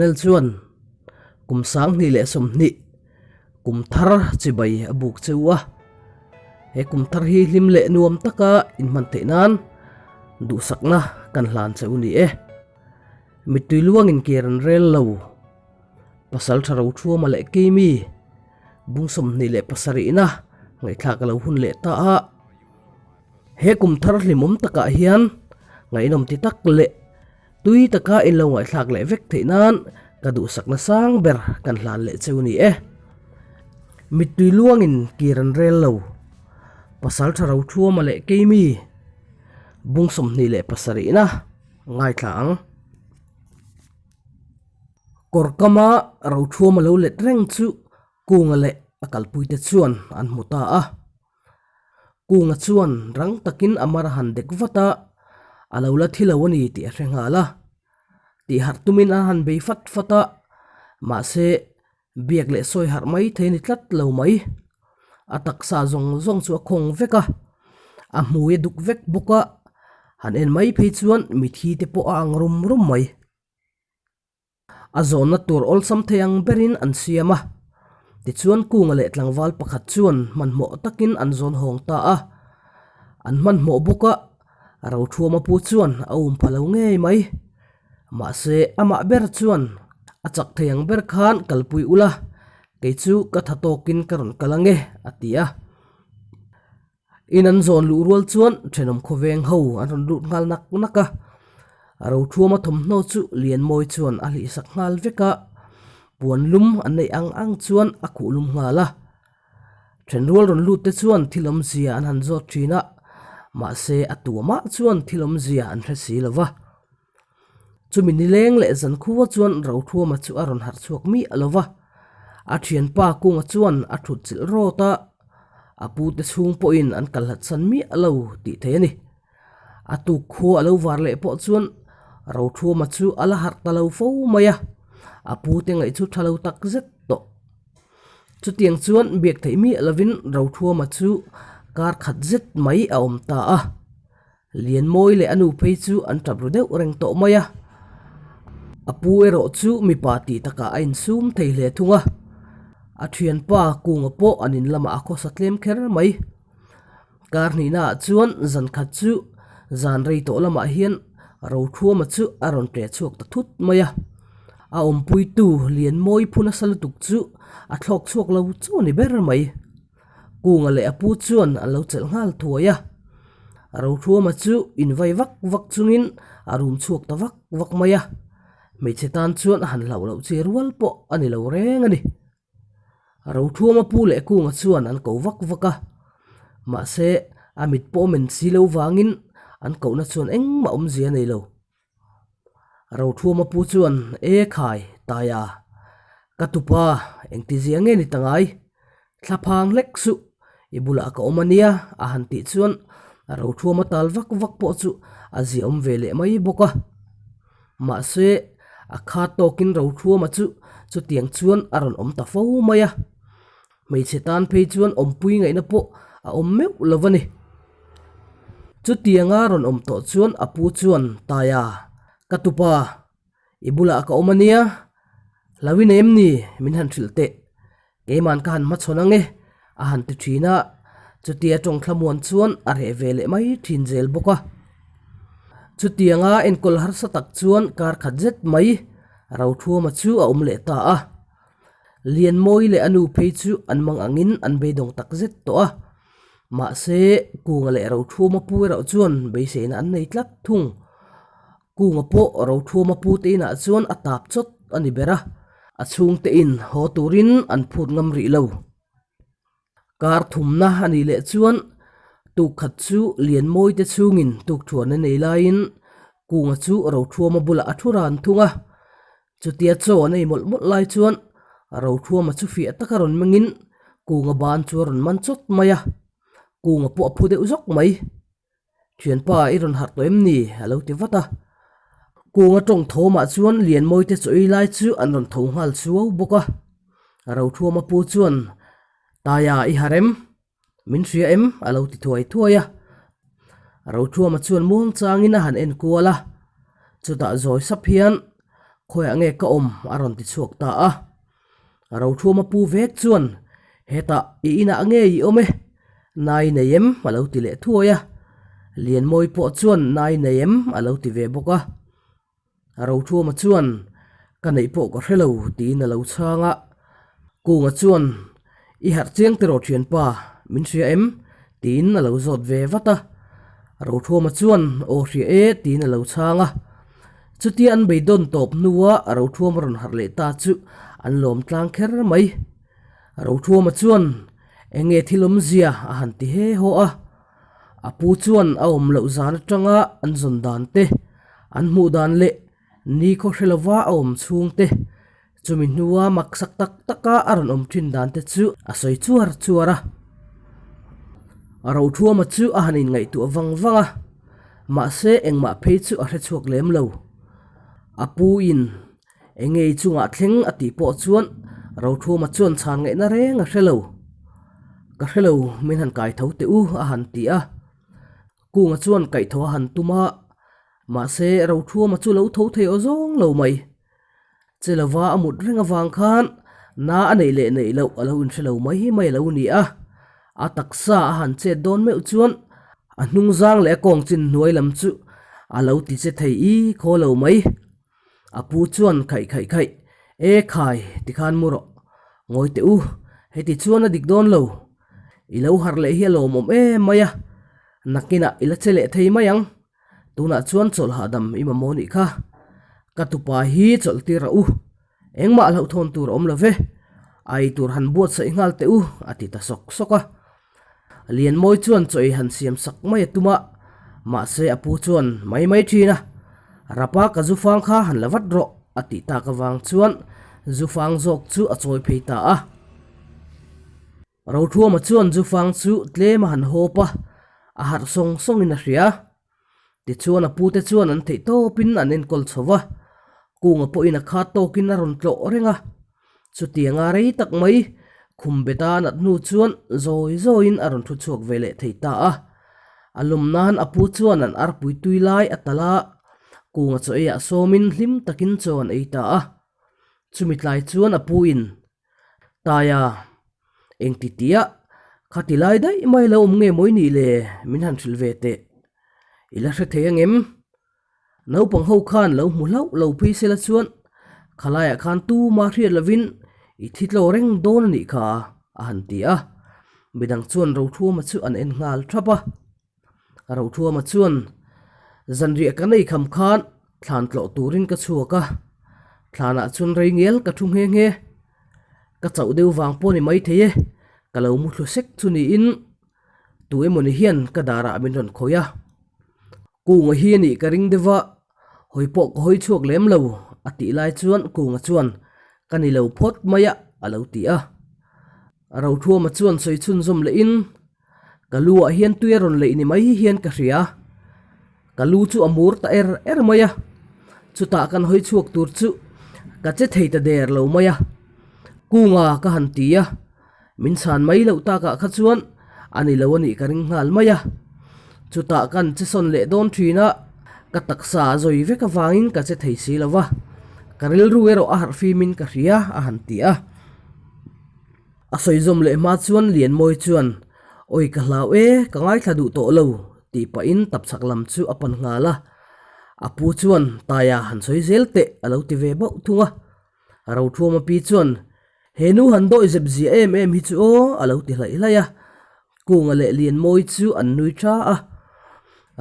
Nel chuan kum 2020 kum thar chibai a buk cheu a, he kum thar hi hlim leh nuam taka inhman theih nan duhsakna kan hlan cheu ni e. Mittui luangin kir an rel lo. Pasal tha ro thuama leh keimi bung 27 na ngaihthlak a lo hun leh ta a. He kum thar hlimawm takah hian ngaihnawm ti tak leh tui taka in lo ngaihthlak leh vek theih nan ka duhsakna sang ber kan hlan leh cheu ni e. Mittui luangin kir an rel lo. Pasal tha ro thuama leh keimi bung 27 na ngaithla ang. Kawr kama ro thuama lo let reng chu Kunga leh a kalpuite chuan an hmu ta a. Kunga chuan rang takin a mar han dek vat a, a lo la thi lo a ni tih a hre nghal a. Tih harh tumin a han bei fat fat a, mahse biak leh sawi harh mai thei a ni tlat lo mai. A taksa zawng zawng chu a khawng vek a, a hmui a duk vek bawk a, han en mai phei chuan mithi te pawh a ang rum rum mai. A zawnna tur awlsam thei ang berin an siam a. Tichuan Kunga leh tlangval pakhat chuan hmanhmawh takin an zawn hawng ta a. An hmanhmawh bawk a, Rothuama pu chuan a um pha lo ngei mai. Mahse amah ber chuan a chak thei ang ber khan kalpui ula, kei chu ka tha tawkin ka rawn kal ange, a ti a. In an zawn luh rual chuan thenawm khawveng ho an rawn lut nghal nak nak a, Rothuama thawmhnaw chu Lianmawi chuan a hlihsak nghal vek a, puan lum an neih ang ang chuan a khuh lum nghal a. Thenrual rawn lut te chuan thil awmzia an han zawt thin a, mahse a tuamah chuan thil awmzia an hre si lo va. Chumi nileng leh zankhua chuan Rothuama chu a rawn harh chhuak miah lo va, a thianpa Kunga chuan a thut chilh rawt a, a pute chhung pawhin an kalhlat san miah lo tih thei a ni. A tuk khua a lo var leh pawh chuan Rothuama chu a la harh ta lo fo mai a, a pute ngaih chu tha lo tak zet tawh. Chutiang chuan biak theih miah lovin Rothuama chu kar khat zet mai a awm ta a. Lianmawi leh a nu phei chu an tap ru deuh reng tawh mai a, a pu erawh chu mipa tih takah a insum thei hle thung a, a thianpa Kunga pawh an in lamah a khawsa tlem kher mai. Kar hnihnaah chuan zan khat chu zan rei tawh lamah hian Rothuama chu a rawn ṭe chhuak ta thut mai a, a awmpuitu Lianmawi phu nasa lutuk chu a thlawk chhuak lo chu a ni ber mai. Kunga leh a pu chuan an lo chelh nghal thuai a, Rothuama chu invai vak vak chungin a rum chhuak ta vak vak mai a, hmeichhe tan chuan a han hlauh loh che rual pawh a ni lo reng a ni. Rothuama pu leh Kunga chuan an ko vak vak a, mahse a mit pawh men si lo vangin an kohna chuan engmah awmzia a nei lo. Rothuama pu chuan, E khai, Taia, ka tupa, engtizia nge ni ta ngai? Thla phang hlek suh, i bulah ka awm a nia, a han tih chuan Rothuama tal vak vak pawh chu a ziaawm ve leh mai bawk a. Mahse, a kha tawkin Rothuama chu chutiang chuan a rawn awm ta fo mai a. Hmeichhe tan phei chuan awmpui ngaihna pawh a awm meuh lo a ni. Chutianga rawn awm tawh chuan a pu chuan, Taia, ka tupa, i bulah ka awm a nia, hlau i nei em ni? Min han hrilh teh. Keiman ka han hmachhawn ang e, a han ti thin a. Chutia tawng thlamuan chuan a reh ve leh mai thin zel bawk a. Chutianga enkawl harsa tak chuan kar khat zet mai Rothuama chu a awm leh ta a. Lianmawi leh a nu phei chu an mang angin an beidawng tak zet tawh a, mahse Kunga leh Rothuama pu erawh chuan beiseina an nei tlat thung. Kunga pawh Rothuama pu te inah chuan a tap chawt a ni ber a, a chhungte in haw turin an phut ngam rih lo. Kar thumna a nih leh chuan tuk khat chu Lianmawi te chhungin tukthuan a nei laiin Kunga chu Rothuama bulah a thu ran thung a. Chutia chaw an ei mawlh mawlh lai chuan Rothuama chu fiah taka rawn mengin Kunga ban chu a rawn man chawt mai a, Kunga pawh a phu deuh zawk mai. Thianpa i rawn harh tawh em ni? a lo ti vat a. Kunga tawng thawmah chuan Lianmawi te chaw ei lai chu an rawn tho nghal suau bawk a. Rothuama pu chuan, Taia i harh em? Min hria em? a lo ti thuai thuai a. Rothuama chuan muang changin a han en kual a. Chutah zawi sap hian. Khawiah nge ka awm? a rawn ti chhuak ta a. Rothuama pu vek chuan, Hetah i inah nge i awm e? Nai nei em? a lo ti leh thuai a. Lianmawi pawh chuan nai nei em? a lo ti ve bawk a. Rothuama chuan, Ka neih pawh ka hre lo, tiin a lo chhang a. Kunga chuan, I harh chiang tiraw thianpa, min hria em? tiin a lo zawt ve vat a. Rothuama chuan, Aw hria e, tiin a lo chhang a. Chutia an beidawn tawp hnua Rothuama rawn harh leh ta chu an lawm tlang kher mai. Rothuama chuan, Enge thil awmzia? a han ti he haw a. A pu chuan a awm loh zan atanga an zawn dan te, an hmuh dan leh nikhaw hre lova a awm chhung te, chumi hnua maksak tak taka a rawn awm thin dan te chu a sawi chuar chuar a. Rothuama chu a han inngaihtuah vang vang a, mahse engmah phei chu a hre chhuak lem lo. A pu in Enge i chungah thleng a tih pawh chuan Rothuama chuan chhan ngaihna reng a hre lo. Ka hre lo, min han kai tho teh u a han ti a. Kunga chuan kaih tho a han tum a, mahse Rothuama chu lo tho thei aw zawng lo mai. Che lova a mut reng avang khan na a neih leh neih loh a lo inhre lo mai mai a lo ni a. A taksa a han chet dawn meuh chuan a hnung zang leh a kawng chin hnuai lam chu a lo ti che thei i khaw lo mai. A pu chuan khaih khaih khaih, E khai, tikhan mu rawh. Ngawi teh u, heti chuan a dik dawn lo. I lo harh leh hi a lawmawm em mai a, nakinah i la che leh thei mai ang. Tunah chuan chawlh hahdam i mamawh nih kha. Ka tupa hi chawlh tir rawh u. Engmah hlauhthawn tur a awm lo ve. A ei tur han buatsaih nghal teh u, a ti ta sawk sawk a. Lianmawi chuan chaw ei han siam sak mai a tum a, mahse a pu chuan mai mai thin a, Rapa ka zufang kha han la vat rawh a tih tak avang chuan zufang zawk chu a chawi phei ta a. Rothuama chuan zufang chu tlem a han hawp a, a harh sawng sawngin a hria. Tichuan a pute chuan an theih tawpin an enkawl chho va, Kunga pawhin a khat tawkin a rawn tlawh reng a. Chutianga rei tak mai khum beta a nat hnu chuan zawi zawiin a rawn thu chhuak ve leh thei ta a. A lawm nan a pu chuan an arpui tui lai a talh a, Kunga chaw eiah sawmin hlim takin chaw an ei ta a. Chumi tlai chuan a pu in Taia, engti tia, khati lai daih mai lo awm nge mawi nih le, min han hrilh ve teh. I la hre thei angem? Naupang ho khan lo hmu hlauh lo phei sela chuan khalaiah khan tuma hriat lovin i thi tlaw reng dawn a nih kha, a han ti a. Midang chuan Rothuama chu an en nghal thap a. Rothuama chuan, Zanriah kan ei kham khan thlan tlawh turin ka chhuak a, thlanah chuan rei ngial ka thu nghe nghe. Ka chauh deuh vang pawh ni maithei e, ka lo mu thlu sek chu niin tu emawni hian ka darah min rawn khawih a. Kunga hi a nih ka ring deuh a, hawi pawh ka hawi chhuak lem lo, a tih lai chuan Kunga chuan, Ka ni lo phawt mai a, a lo ti a. Rothuama chuan sawi chhunzawm lehin, Ka lu ah hian tui a rawn leih ni mai hian ka hria. Ka lu chu a mur ta er er mai a, chutah kan hawi chhuak tur chu ka che thei ta der lo mai a. Kunga ka han ti a, min chhan mai loh takah kha chuan a ni lo a nih ka ring nghal mai a. Chutah kan che sawn leh dawn thin a, ka taksa a zawi vek avangin ka che thei si lo va, ka rilru erawh a harh fimin ka hria a han ti a. A sawi zawm leh hma chuan Lianmawi chuan, Awi ka hlau e, ka ngaithla duh tawh lo, tih pahin tapchhak lam chu a pan nghal a. A pu chuan, Taia han sawi zel teh, a lo ti ve bauh thung a. Rothuama pi chuan, He nu han dawi zep zia em em hi chu aw, a lo ti hlaih hlaih a. Kunga leh Lianmawi chu an nui tha a.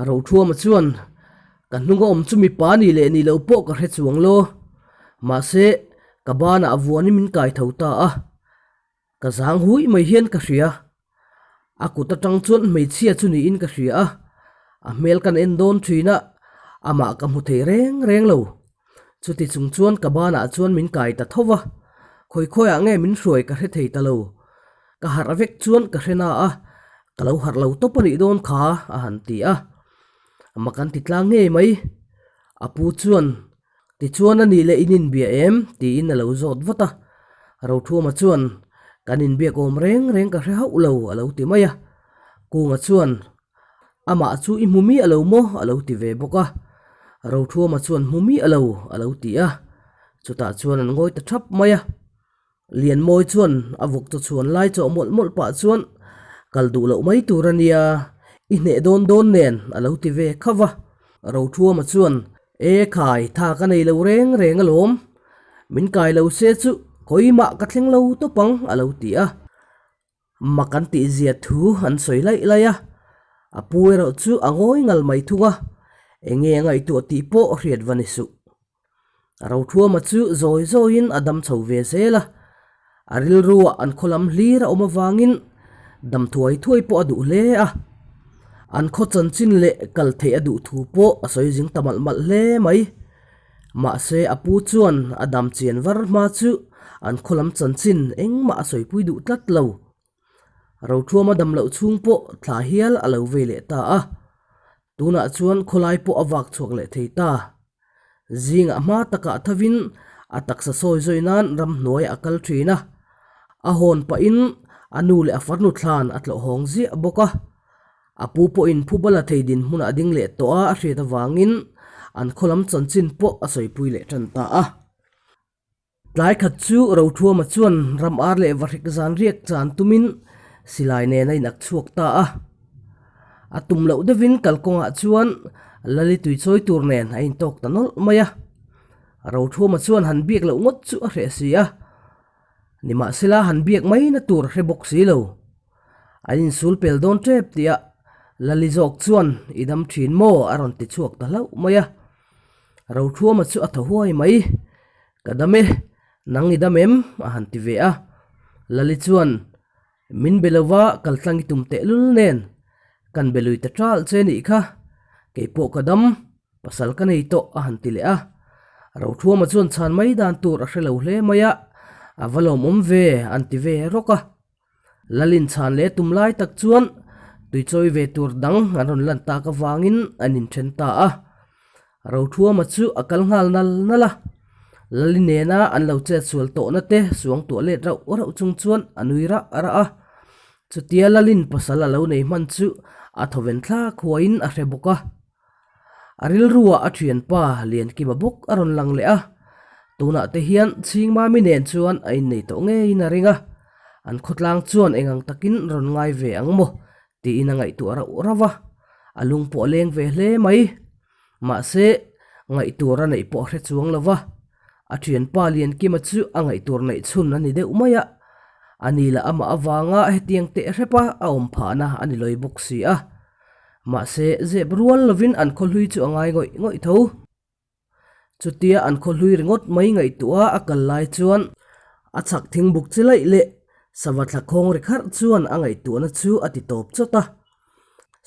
Rothuama chuan, Ka hnunga awm chu mipa ni leh ni lo pawh ka hre chuang lo. Mahse, ka banah vuanin min kai tho ta a. Ka zang hui mai hian ka hria. A kut atang chuan hmeichhia chu niin ka hria a. A hmel kan en dawn thin a, amah ka hmu thei reng reng lo. Chuti chung chuan ka banah chuan min kai ta tho va. Khawi khawiah nge min hruai ka hre thei ta lo. Ka harh vek chuan ka hre na a, ka lo harh lo tawp a nih dawn kha, a han ti a. Mak an ti tlang ngei mai. A pu chuan, Tichuan a nih leh in inbia em? tiin a lo zawt vat a. Rothuama chuan, Kan inbiak awm reng reng ka hre hauh lo, a lo ti mai a. Kunga chuan, Amah chu i hmu miah lo maw? a lo ti ve bawk a. Rothuama chuan, Hmu miah lo, a lo ti a. Chutah chuan an ngawi ta thap mai a. Lianmawi chuan a vawk chaw chhuan lai chawh mawlh mawlh pah chuan kal duh loh mai tur a nia, i hneh dawn dawn nen a lo ti ve khauh a. Rothuama chuan, E khai, tha ka nei lo reng reng alawm, min kai lo se chu kawimah ka thleng lo tawp ang a lo ti a. Mak an tih zia thu an sawi laih laih a, a pu erawh chu a ngawi ngal mai thung a, enge a ngaihtuah tih pawh hriat va ni suh. Rothuama chu zawi zawiin a dam chho ve zel a, a rilruah an khaw lam hlir a awm avangin dam thuai thuai pawh a duh hle a, an khaw chanchin leh kal theih a duh thu pawh a sawi zing ta malh malh hle mai. Mahse a pu chuan a dam chian var hma chu an khaw lam chanchin engmah a sawipui duh tlat lo. Rothuama dam loh chhung pawh thla hial a lo vei leh ta a, tunah chuan khawlai pawh a vak chhuak leh thei ta. Zingah hma takah thovin a taksa sawi zawi nan ramhnuai a kal thin a, a hawn pahin a nu leh a farnu thlan a tlawh hawng ziah bawk a. A pu pawhin Phubala thei dinhmunah a ding leh tawh a a hriat avangin an khaw lam chanchin pawh a sawipui leh tan ta a. Tlai khat chu Rothuama chuan ram ar leh vahrik zan riak chan tumin silai nen a inak chhuak ta a. A tum loh deuhin kalkawngah chuan Lali tuichawi tur nen a intawk ta nawlh mai a. Rothuama chuan han biak loh ngawt chu a hreh si a. Nimahsela han biak maina tur a hre bawk si lo. An insul pel dawn tep tih a Lali zawk chuan i dam thin maw a rawn ti chhuak ta hlauh mai a. Rothuama chu a thaw huai mai. Ka dam e, nang i dam em? a han ti ve a. Lali chuan, Min be lova kaltlang i tum tehlul nen, kan be lui ta ṭalh che nih kha, keipawh ka dam, pasal ka nei tawh a han ti leh a. Rothuama chuan chhan mai dan tur a hre lo hle mai a, a va lawmawm ve an ti ve rawk a. Lalin chhan leh tum lai tak chuan tuichawi ve tur dang an rawn lan tak avangin an inthen ta a. Rothuama chu a kal nghal nal nal a, Lali nena an lo chet sual tawhna te suangtuah let rauh rauh chung chuan a nui rah rah a. Chutia Lalin pasal a lo nei hman chu a thawven thlak huaiin a hre bawk a. A rilruah a thianpa Liankima bawk a rawn lang leh a, tunah te hian Chhingmami nen chuan a innei tawh ngeiin a ring a, an khawtlang chuan eng ang takin rawn ngai ve ang maw tiin a ngaihtuah rauh rauh a, a lung pawh a leng ve hle mai. Mahse, ngaihtuar a neih pawh a hre chuang lo va, a thianpa Liankima chu a ngaihtuar neih chhun a ni deuh mai a, a ni lah amah avanga hetiang teh hrepa a awm phahna a ni lawi bawk si a. Mahse, zep rual lovin an khaw hlui chu a ngai ngawih ngawih tho. Chutia an khaw hlui ringawt mai ngaihtuah a kal lai chuan a chhak thing buk chi laih leh sava thla khawng ri kharh chuan a ngaihtuahna chu a ti tawp chawt a.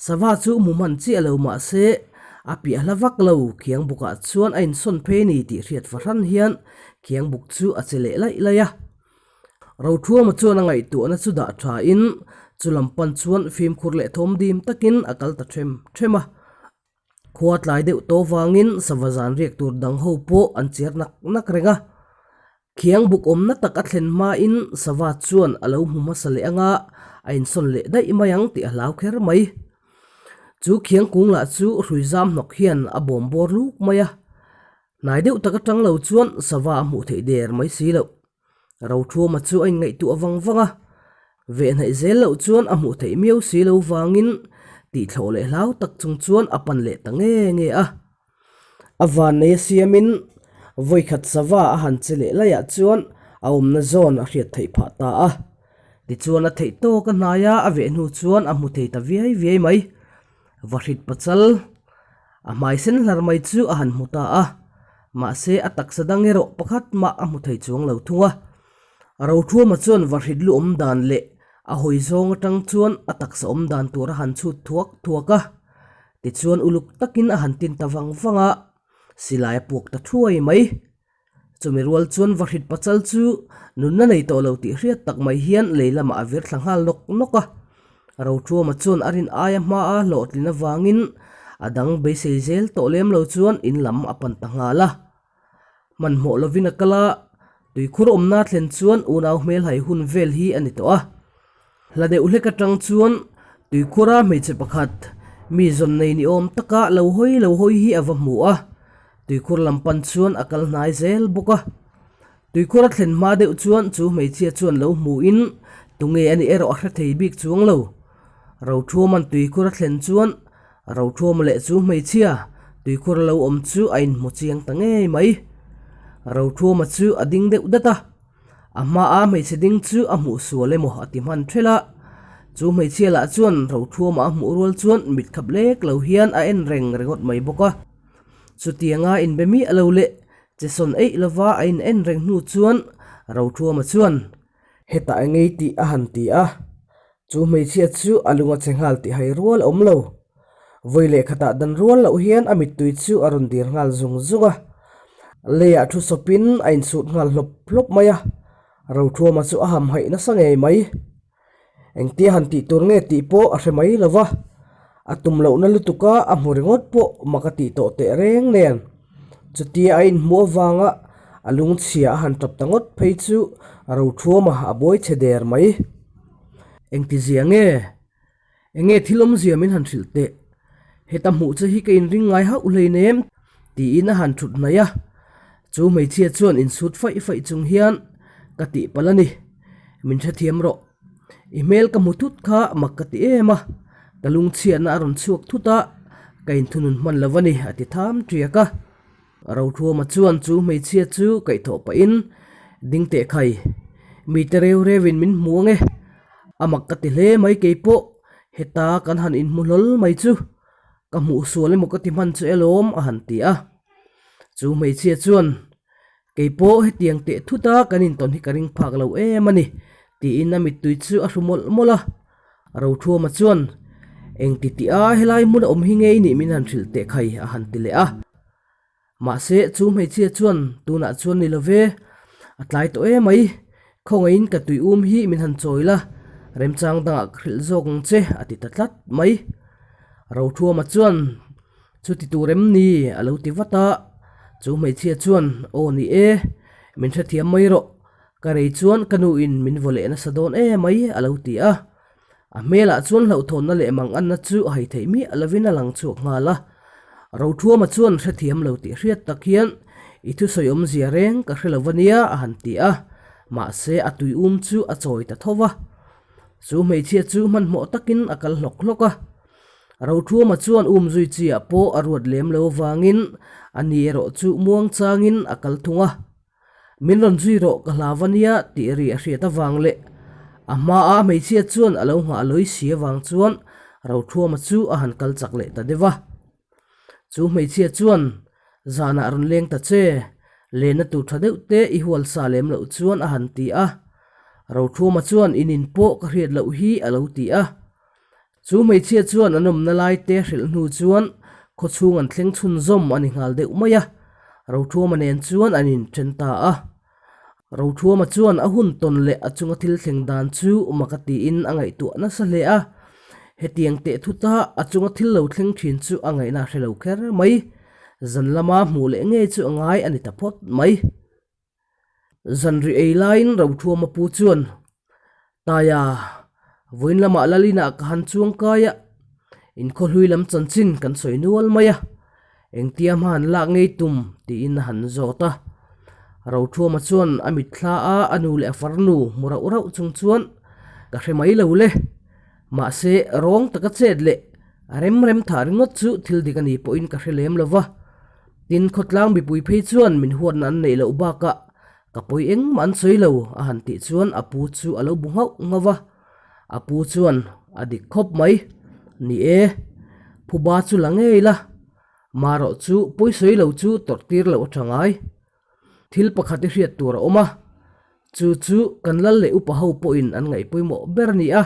Sava chu hmu hman chiah lo mahse, a piah hla vak lo khiang bukah chuan a insawn phei ni tih hriat fahran hian khiang buk chu a che leh laih laih a. Rothuama chuan a ngaihtuahna chu dah tha in chu lam pan chuan fimkhur leh thawm dim takin a kal ta them them a. Khua tlai deuh tawh vangin sava zan riak tur dang ho pawh an chiar nak nak reng a. Khiang buk awmna tak a thlen hmain sava chuan a lo hmu hmasa leh anga a insawn leh daih mai ang tih a hlau kher mai. Chu khiang kung lah chu hrui zam hnawk hian a bawm bawr luk mai a. Hnai deuh tak atang lo chuan sava a hmuh theih der mai si loh. Rothuama chu a inngaihtuah vang vang a, vehhnaih zel loh chuan a hmuh theih miau si lo vangin tihthlawh leh hlau tak chung chuan a pan leh ta nge nge a. A vannei a siamin vawikhat sava a han che leh laiah chuan a awmna zawn a hriat theih phah ta a. Tichuan a theih tawk a hnaia a veh hnu chuan a hmu thei ta viai viai mai. Vahrit pachal a hmai sen hlar mai chu a han hmu ta a, mahse a taksa dang erawh pakhat mah a hmu thei chuang lo thung a. Rothuama chuan vahrit lu awm dan leh a hawi zawng atang chuan a taksa awm dan tur a han chhut thuak thuak a, tichuan uluk takin a han tin ta vang vang a, silai a puak ta thuai mai. Chumi rual chuan Vahrit Pachal chu nunna nei tawh lo tih hriat tak mai hian lei lamah a vir thla nghal nawk nawk a. Rothuama chuan a rin aia hmaa hlawhtlin avangin a dang beisei zel tawh lem lo chuan in lam a pan ta nghal a. Hmanhmawh lovin a kal a, tuikhur awmna thlen chuan unau hmelhai hun vel hi a ni tawh a. Hla deuh hlek atang chuan tuikhura hmeichhe pakhat mi zawn nei ni awm taka lo hawi lo hawi hi a va hmu a, tuikhur lam pan chuan a kal hnai zel bawk a. Tuikhur a thlen hma deuh chuan chu hmeichhia chuan lo hmuhin tunge a nih erawh a hre thei bik chuang lo. Rothuaman tuikhur a thlen chuan Rothuama leh chu hmeichhia tuikhur a lo awm chu a inhmu chiang ta ngei mai. Rothuama chu a ding deuh dat a, a hmaa hmeichhe ding chu a hmuh sual emaw a ti hman thelh a. Chu hmeichhia lah chuan Rothuama a hmuh rual chuan mit khap lek lo hian a en reng ringawt mai bawk a. Chutianga inbe miah lo leh Che sawn eih lova a in en reng hnu chuan Rothuama chuan, Hetah eng ei tih a han ti a, chu hmeichhia chu a lung a che nghal tih hai rual a awm lo. Vawi leh khatah dan rual loh hian a mittui chu a rawn dir nghal zung zung a, leiah thu sawpin a insut nghal hlawp hlawp mai a, Rothuama chu a hamhaih nasa ngei mai. Engtia han tih tur nge tih pawh a hre mai lo va, a tum lohna lutuka a hmu ringawt pawh mak a tih tawh teh reng nen. Chutia a inhmuh avanga a lungchhia a han tap ta ngawt phei chu a rothuam a, a buai chhe der mai. Engtizia nge? Enge thil awmzia min han hrilh teh? Heta hmuh che hi ka inring ngai hauh hleinem tiin a han thut hnaih a. Chu hmeichhia chuan insut faih faih chung hian ka tih palh a ni. Min hrethiam rawh. I hmel ka hmu thut kha mak ka ti em a, ka lungchhiatna a rawn chhuak thut a, ka inthunun hman lo a ni a ti tham tiak a. Rothuama chuan chu hmeichhia chu kaihthawh pahin ding teh khai, mite reu reuin min hmu ang e, a mak ka ti hle mai kei pawh, heta kan han inhmu hlawl mai chu, ka hmuh sual emaw ka ti hman chu elawm a han ti a. Chu hmeichhia chuan Kei pawh hetiang teh thut a kan intawn hi ka ring phak lo em a ni, tiin a mittui chu a hru mawlh mawlh a. Rothuama chuan, Engti tih a helai hmun a awm hi ngei nih min han hrilh teh khai a han ti leh a. Mahse chu hmeichhia chuan tunah chuan ni lo ve, a tlai tawh em mai, khawngaihin ka tui um hi min han chawi la, remchang dangah ka hrilh zawk ang che a ti ta tlat mai. Rothuama chuan Chuti tur em ni? a lo ti vat a. Chu hmeichhia chuan, Aw ni e, min hrethiam mai rawh. Ka rei chuan ka nuin min vaw leh nasa dawn e mai, a lo ti a. A hmelah chuan hlauhthawnna leh manganna chu a hai theih miah lovin a lang chhuak nghal a. Rothuama chuan hrethiam lo tih hriat tak hian, I thusawi awmzia reng ka hre lo va nia, a han ti a. Mahse, a tui um chu a chawi ta tho va. Chu hmeichhia chu hmanhmawh takin a kal hlawk hlawk a. Rothuama chuan um zui chiah pawh a ruat lem lo avangin a ni erawh chu muang changin a kal thung a. Min rawn zui rawh ka hlau a nia tih ri a hriat avang leh a hmaa hmeichhia chuan a lo nghah lawi si avang chuan Rothuama chu a han kal chak leh ta deuh a. Chu hmeichhia chuan zanah rawn leng ta che, lenna tur tha deuh te i hual sa lem loh chuan a han ti a. Rothuama chuan in in pawh ka hriat loh hi a lo ti a. Chu hmeichhia chuan an awmna lai te hrilh hnu chuan khawchhung an thleng chhunzawm a ni nghal deuh mai a, Rothuama nen chuan an inthen ta a. Rothuama chuan a hun tawn leh a chunga thil thleng dan chu mak a tiin a ngaihtuah nasa hle a, hetiang teh thuta a chunga thil lo thleng thin chu a ngaihna a hre lo kher mai. Zan lama hmuh leh ngei chu a ngai a ni ta phawt mai. Zanri ei laiin Rothuama pu chuan, Taia, vawiin lamah Lalina ka han chuang kai a, inkhawhlui lam chanchin kan sawi nual mai a, engtia hma han lak ngei tum tiin a han zawt a. Rothuama chuan a mitthla a a nu leh a farnu hmu rauh rauh chung chuan, Ka hre mai lo le, mahse rawng taka chet leh a rem rem thah ringawt chu thil dik a ni pawhin ka hre lem lo va. Tin, khawtlang mipui phei chuan min huatna an neih loh bakah ka pawi engmah an sawi lo a han tih chuan a pu chu a lo bu nghauh nghauh va. A pu chuan a dik khawp mai. Ni e, phuba chu la ngei la, marawh chu pawi sawi lo chu tawrh tir loh a tha ngai. Thil pakhat i hriat tur a awm a, chu chu kan lal leh upa ho pawhin an ngaih pawimawh ber a ni a.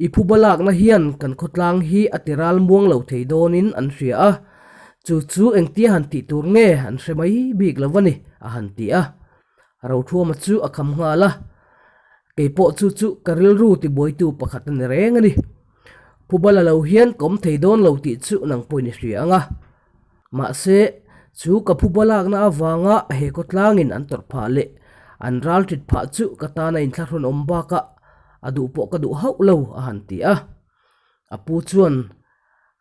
I phuba lakna hian kan khawtlang hi a ti ral muang lo thei dawnin an hria a, chu chu engtia han tih tur nge an hre mai bik lo a ni, a han ti a. Rothuama chu a kham nghal a, Kei pawh chu chu ka rilru tibuaitu pakhat a ni reng a ni. Phuba la lo hian ka awm thei dawn lo tih chu nang pawhin i hria ang a. Mahse, chu ka phuba lakna avanga he khawtlangin an tawrh phah leh an ral tit phah chu ka tana inthlahrun awm bakah a duh pawh ka duh hauh lo, a han ti a. A pu chuan,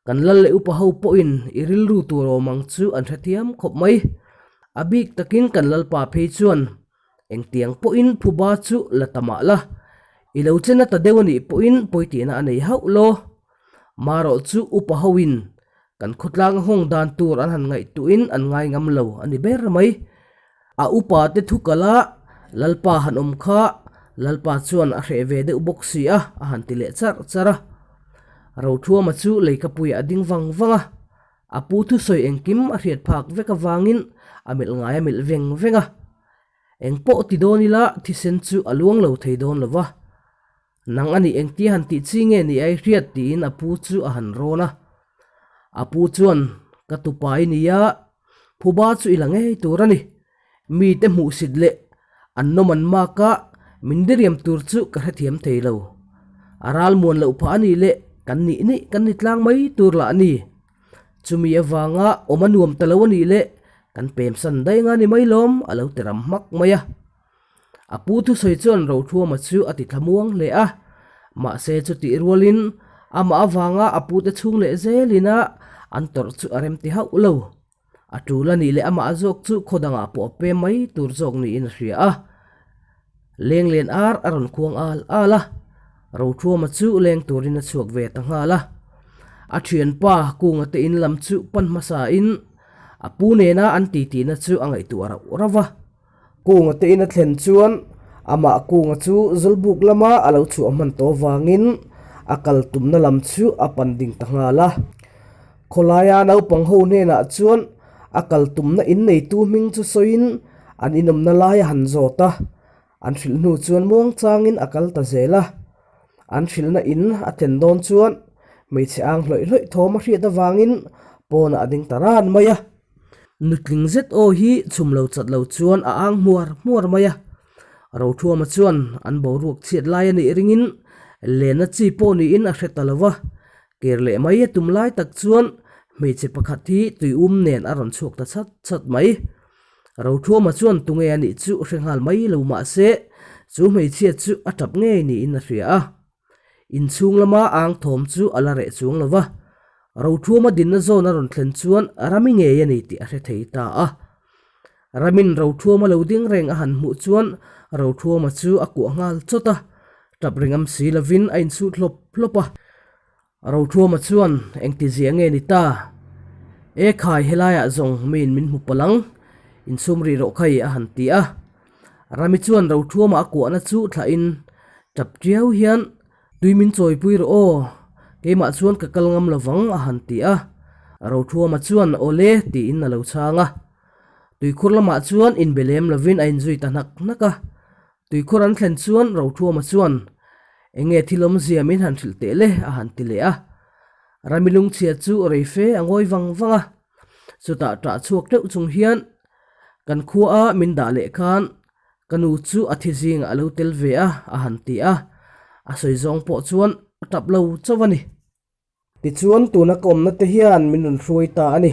Kan lal leh upa ho pawhin i rilru tur awm ang chu an hrethiam khawp mai. A bik takin kan lalpa phei chuan. Engtiang pawhin phuba chu la ta mah la, i lo che na ta deuh a nih pawhin pawitihna a nei hauh lo. Marawh chu upa hoin kan khawtlang a nghawng dan tur an han ngaihtuhin an ngai ngam lo a ni ber mai. A upa te thu kala Lalpa han awm kha Lalpa chuan a hreh ve deuh bawk si a, a han ti leh charh charh a. Rothuama chu leikapuiah a ding vang vang a. A pu thusawi engkim a hriat phak vek avangin a melh ngai a melh veng veng a. Eng pawh ti dawn ila thisen chu a luang lo thei dawn lo va. Nang a nih engtia han tih chi nge ni ai hriat tiin a pu chu a han rawn a. A pu chuan, Ka tupa i nia, phuba chu i la ngei tur a ni. Mite hmuhsit leh an nawm an mak a, min diriam tur chu ka hrethiam thei lo. A ral muan loh phah a nih leh kan nih nih kan ni tlang mai tur lah a ni. Chumi avanga awm a nuam ta lo a nih leh kan pemsan daih anga ni mai lawm a lo ti ram hmak mai a. A pu thusawi chuan Rothuama chu a ti thlamuang hle a, mahse chutih rualin amah avanga a pute chhung leh zelin a an tawrh chu a remti hauh lo. A tul a nih leh amah zawk chu khaw dangah pawh a pem mai tur zawk niin a hria a. Lenglen ar a rawn khuang al al a, Rothuama chu leng turin a chhuak ve ta nghal a. A thianpa Kunga te in lam chu pan hmasain a pu nena an titihna chu a ngaihtuah rauh rauh va. Kunga te in a thlen chuan amah Kunga chu Zawlbuk lama a lo chhuah hman tawh avangin a kal tumna lam chu a pan ding ta nghal a. Khawlaia naupang ho hnenah chuan a kal tumna in neitu hming chu sawiin an inawmna lai a han zawt a, an hrilh hnu chuan muangchangin a kal ta zel a. An hrilhna in a thlen dawn chuan hmeichhe ang hlawih hlawih thawm a hriat avangin pawnah a ding ta ran mai a. Nutling zet aw hi chhum lo chat lo chuan a ang hmuar hmuar mai a. Rothuama chuan an boruak chhiat lai a nih ringin lenna chi pawh niin a hre ta lo va. Ker leh mai a tum lai tak chuan hmeichhe pakhat hi tui um nen a rawn chhuak ta chat chat mai. Rothuama chuan tunge a nih chu hre nghal mai lo mah se chu hmeichhia chu a tap ngei niin a hria a. Inchhung lama ang thawm chu a la reh chuang lo va, Rothuama dinna zawn a rawn thlen chuan Rami ngei a ni tih a hre thei ta a. Ramin Rothuama lo ding reng a han hmuh chuan Rothuama chu a kuah nghal chawt a, tap ringam si lovin a insut hlawp hlawp a. Rothuama chuan engti zia nge ni ta? E khai helaiah zawng miin min hmu palh ang, insum rih rawh khai a han ti a. Rami chuan Rothuama a kuahna chu thlahin tap tiau hian tui min chawipui rawh aw, keimah chuan ka kal ngam lovang a han ti a. Rothuama chuan awle tiin a lo chhang a. Tuikhur lamah chuan inbe lem lovin a inzui ta hnak hnak a. Tuikhur an thlen chuan Rothuama chuan, Eng nge thil awmzia min han hrilh teh le? a han ti leh a. Rami lungchhia chu rei fe a ngawi vang vang a. Chutah ṭah chhuak teuh chung hian, Kan khua a min dah leh khan ka nu chu a thi zingah a lo tel ve a, a han ti a. A sawi zawng pawh chuan a ṭap lo chauh a ni. Tichuan tuna ka awmna te hian min rawn hruai ta a ni.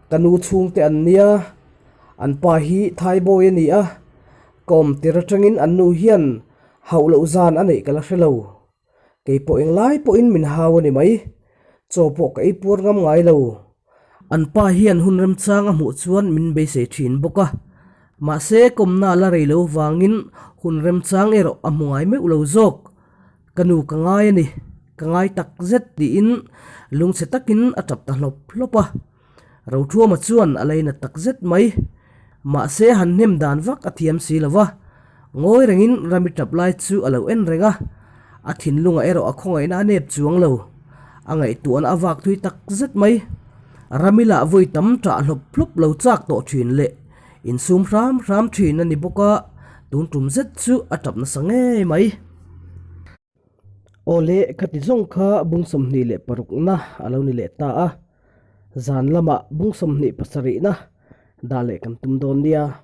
Ka nu chhungte an nia, an pa hi Thaibawi a ni a, ka awm tir atangin an nu hian hauh loh zan a neih ka la hre lo. Kei pawh englai pawhin min hau a ni mai, chaw pawh ka ei puar ngam ngai lo. An pa hian hun remchang a hmuh chuan min beisei thin bawk a, mahse kawmna la rei lo vangin hun remchang erawh a hmu ngai meuh lo zawk. Ka nu ka ngai a ni, ka ngai tak zet tiin lungchhe takin a tap ta hlawp hlawp a. Rothuama chuan a lainat tak zet mai. Mahse han hnem dan vak a thiam si lo va, ngawi rengin Rami tap lai chu a lo en reng a, a thinlungah erawh a khawngaihna a nep chuang lo. A ngaihtuahna a vak thui tak zet mai. Rami lah vawi tam ṭah hlawp hlawp lo chak tawh ṭhin leh insum hram hram ṭhin a ni bawk a, tun tum zet chu a ṭap nasa ngei mai. Aw le, khati zawng kha bung 26 na a lo ni leh ta a, zan lamah bung 27 na dah leh kan tum dawn nia.